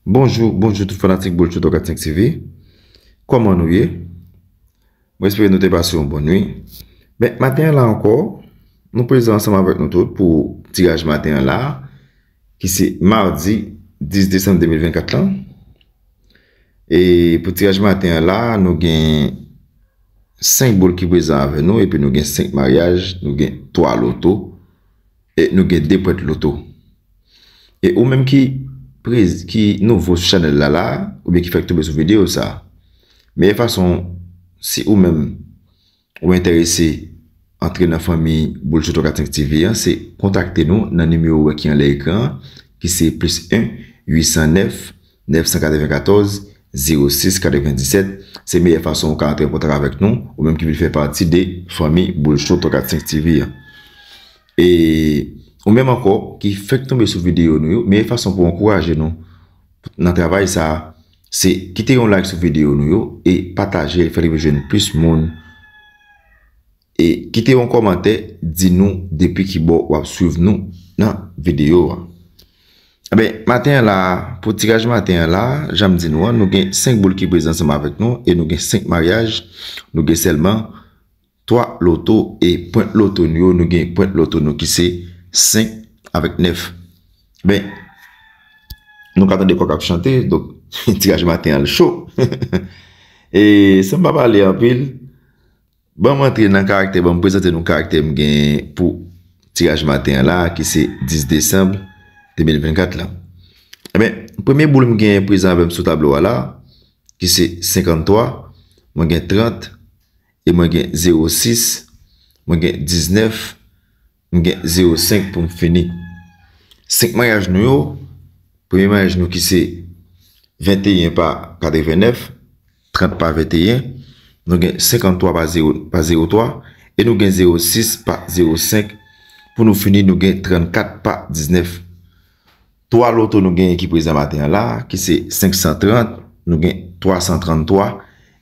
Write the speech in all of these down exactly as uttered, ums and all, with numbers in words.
Bonjou, bonjou tout fanatik Boul Cho twa kat senk T V. Kòman nou ye? Mwen espere nou te pase yon bon nwi. Ben, maten an la ankò, nou prezan ansanm avèk nou tout pou tiraj maten an la, ki se madi dis desanm de mil vennkat lan. E pou tiraj maten an la, nou gen senk boul ki prezan avè nou, epi nou gen senk maryaj, nou gen twa loto, e nou gen de pwent loto. E ou menm ki prez-, ki nouvo sou chanèl la la, oubyen ki fèk tonbe sou videyo sa, meyè fason, si ou menm ou enterese antre nan fanmi Boul Cho twa kat senk T V an, se kontakte nou nan nimewo w wè ki anlè ekran an, ki se plis en, uit san nèf, nèf san katrevenkatòz, zewo sis katrevendisèt. Se meyè fason ou ka antre an kontak avèk nou, ou menm ki vle fè pati de fanmi Boul Cho twa kat senk T V an. E ou menm ankò ki fèk tonbe sou videyo nou yo, meyè fason pou ankouraje nou nan travay sa a, se kite yon like sou videyo nou yo e pataje l, fè l rive jwenn plis moun. E kite yon kòmantè, di nou depi ki bò w ap swiv nou nan videyo a. Eben, maten an la, pou tiraj maten an la, jan m di nou an, nou gen senk boul ki prezan ansanm avèk nou e nou gen senk maryaj, nou gen sèlman twa loto e pwent loto nou yo, nou gen pwent loto nou ki se senk avèk nèf. Ben, nou ka tande kòk ap chante, donk tiraj maten an l cho. E san m pa pale anpil, ban m antre nan karaktè, ban m prezante nou karaktè m gen pou tiraj maten an la, ki se dis desanm de mil vennkat la. Eben, premye boul m gen prezan avè m sou tablo a la, ki se senkanntwa, mwen gen trant, e mwen gen zewo sis, mwen gen diznèf, mwen gen zewo senk pou m fini. Senk maryaj nou yo, premye maryaj nou ki se venteyen pa katrevennèf, trant pa venteyen, nou gen senkanntwa pa zewo, pa zewo twa, e nou gen zewo sis pa zewo senk, pou nou fini, nou gen trannkat pa diznèf. Twa loto nou genyen ki prezan maten an la, ki se senk san trant, nou gen twa san tranntwa,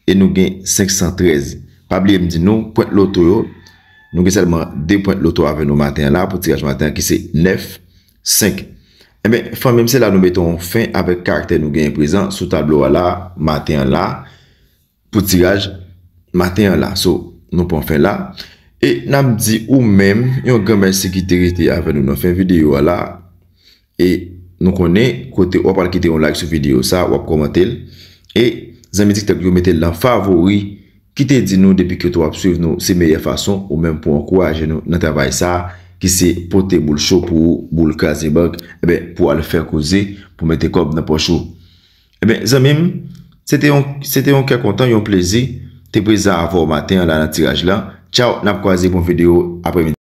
e nou gen senk san trèz. Pa bliye m di nou, pwent loto yo, nou gen sèlman de pwent loto avè nou maten an la pou tiraj maten an ki se nèf, senk. Enben, fanmi m, se la nou mete yon fen avèk karaktè nou genyen prezan sou tablo a la, maten an la, pou tiraj maten an la. So, nou pran fen la. E n ap di ou menm yon gran mèsi ki te rete avè nou nan fen videyo a la. E nou konnen kote w ap al kite yon like sou videyo sa, w ap kòmante l. E zanmi TikTok yo mete l nan favori, kite di nou depi kote w ap swiv nou, se meyè fason ou menm pou ankouraje nou nan travay sa, ki se pote boul cho pou ou, boul kraze bank, enben, pou al fè koze, pou mete kòb nan pòch ou. Enben, zanmi m, se te yon, se te yon kè kontan, yon plezi, te prezan avè w maten an la nan tiraj la. Tchaw, n ap kwaze pou yon videyo aprèmidi.